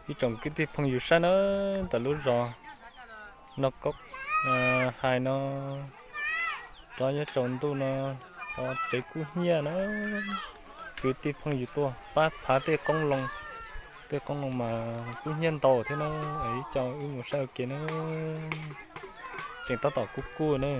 Ib tsoom kwv tij phooj ywg saib na, ntawm lub zos no, hais no, rov nyob tsaus ntuj no, tsev kub hnyiab na. Kwv tij phooj ywg tuaj pab txhav tej qoob loo, tej qoob loo mas kub hnyiab ntau thiab na. Ib co wb mus saib ua ke na, tseem tab tom kub kub na.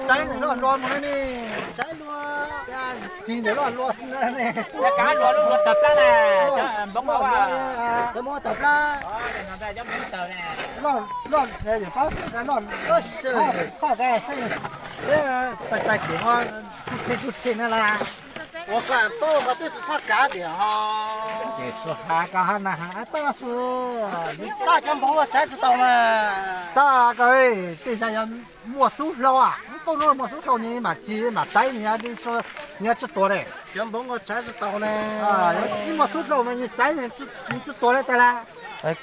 Tsaib ntawm lub hluas mus ne, tsaib luag, txiv ntawm lub hluas ne. Cov kav luag lub hluas tawg plab na, cov npoob hauv, cov npoob tawg plab. Loj, loj, pab loj, loj, loj, tais tais kuv tub tsheb tub tsheb na las. Ua koj paub koj twb tsis txhob kav diam ho. Ces tsuas has koj hab na has tab su. Tab cov npoob ua tsaib tsis tau mas. Tab koj tej zaum yog muaj xub hlau, muaj xub hlau ne mas tsis mas tsaib, nws tsis tuag ne. Cov npoob ua tsaib tsis tau ne. Ib muaj xub hlau mas nws tsaib, nws tsis tuag li tas las.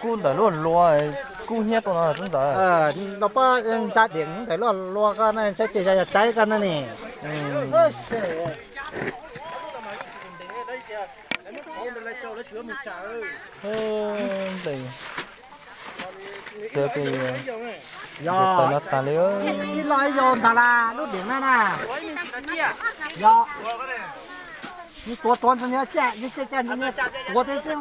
Kub ntawm lub hluas, kub hnyiab tuaj no xwb ntawd. No pab nta diam ntawm lub hluas koj na, saib tej zaum yog tsaib koj na ne. Ntawm, ntawm no tas li. Ib lo ib yau ntag las lub diam na na. Yog, nws tuav tuav ntawd, nws caj, nws caj caj ntawd, nws tuav tej xwb.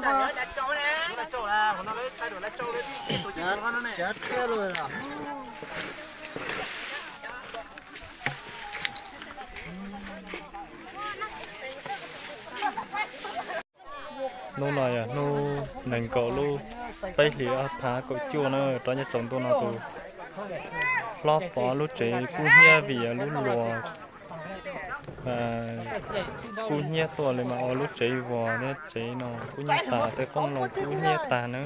Hnub no yog hnub nees nkaum lub peb hlis ob phav kaum cuaj na, rov nyob tsaus ntuj no tus hlob Pov lub tsev kub hnyiab vim lub hluas kub hnyiab tuaj li mas ua lub tsev vog thiab tsev no kub hnyiab tag, tej qoob loo kub hnyiab tag na.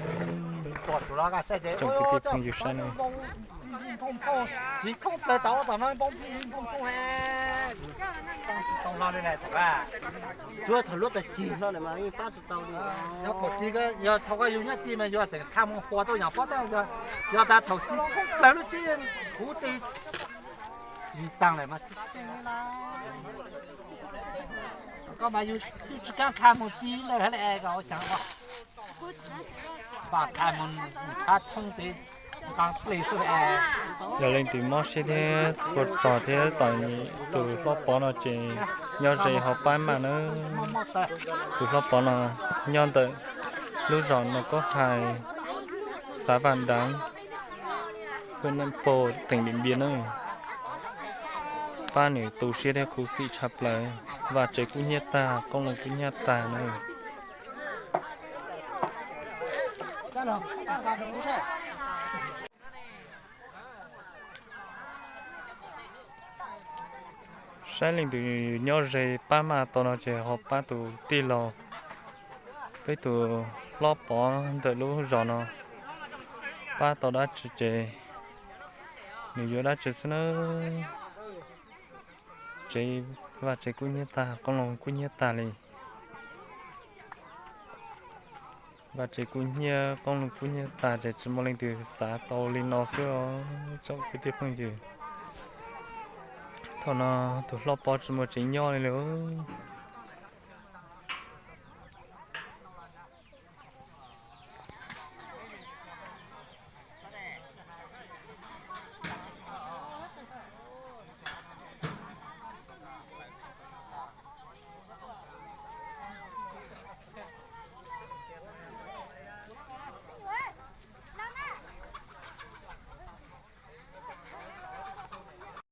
Tsoom kwv tij phooj ywg saib na. Tsis thoob plaws tau tom no npoo phij npoo thooj he. Tsis tau hlo li na thaum, tsuav thaum lub tag kis hlo lawm mas yeej pab tsis tau li. Yog thaum txiv, yog thaum koj yug nyob tij mas yus tseem tha mus qhua tuaj yog pob tab, yog tas thaum txiv thoob plaws lub tsev khuv tij tsis taag lawm mas tsis tau teeg li na. Koj mas yus twb tsis kaab tha mus tij lawm hab le koj ua caag koj pab tha mus tha thoob pem nqaa plig xwb. Yog leej twg mob siab thiab txhua txog thiab txom nyem tus hlob Pov no ces nyob ze ho pab maj na. Tus hlob Pov no nyob ntawm lub zos Noo Kaub Hais, xav Vaj Daav, pem Naj Pog, teem Diam Npiam na. Pab nws tu siab thiab khuv xim tshaj plaws, vaj tsev kub hnyiab tag, qoob loo kub hnyiab tag na. Saib leej twg nyob ze pab maj tau no ces ho pab tus tij laug, peb tus hlob Pov ntawm lub zos no, pab tau dab tsi ces nws yuav dab tsi xwb na. Tsev, vaj tsev kub hnyiab tag, qoob loo kub hnyiab tag li. Vaj tsev kub hnyiab, qoob loo kub hnyiab tag ces tsis muaj leej twg xav tau li no xwb os tsoom kwv tij phooj ywg. Thaum no tus hlob Pov tsis muaj tsev nyob li lawm.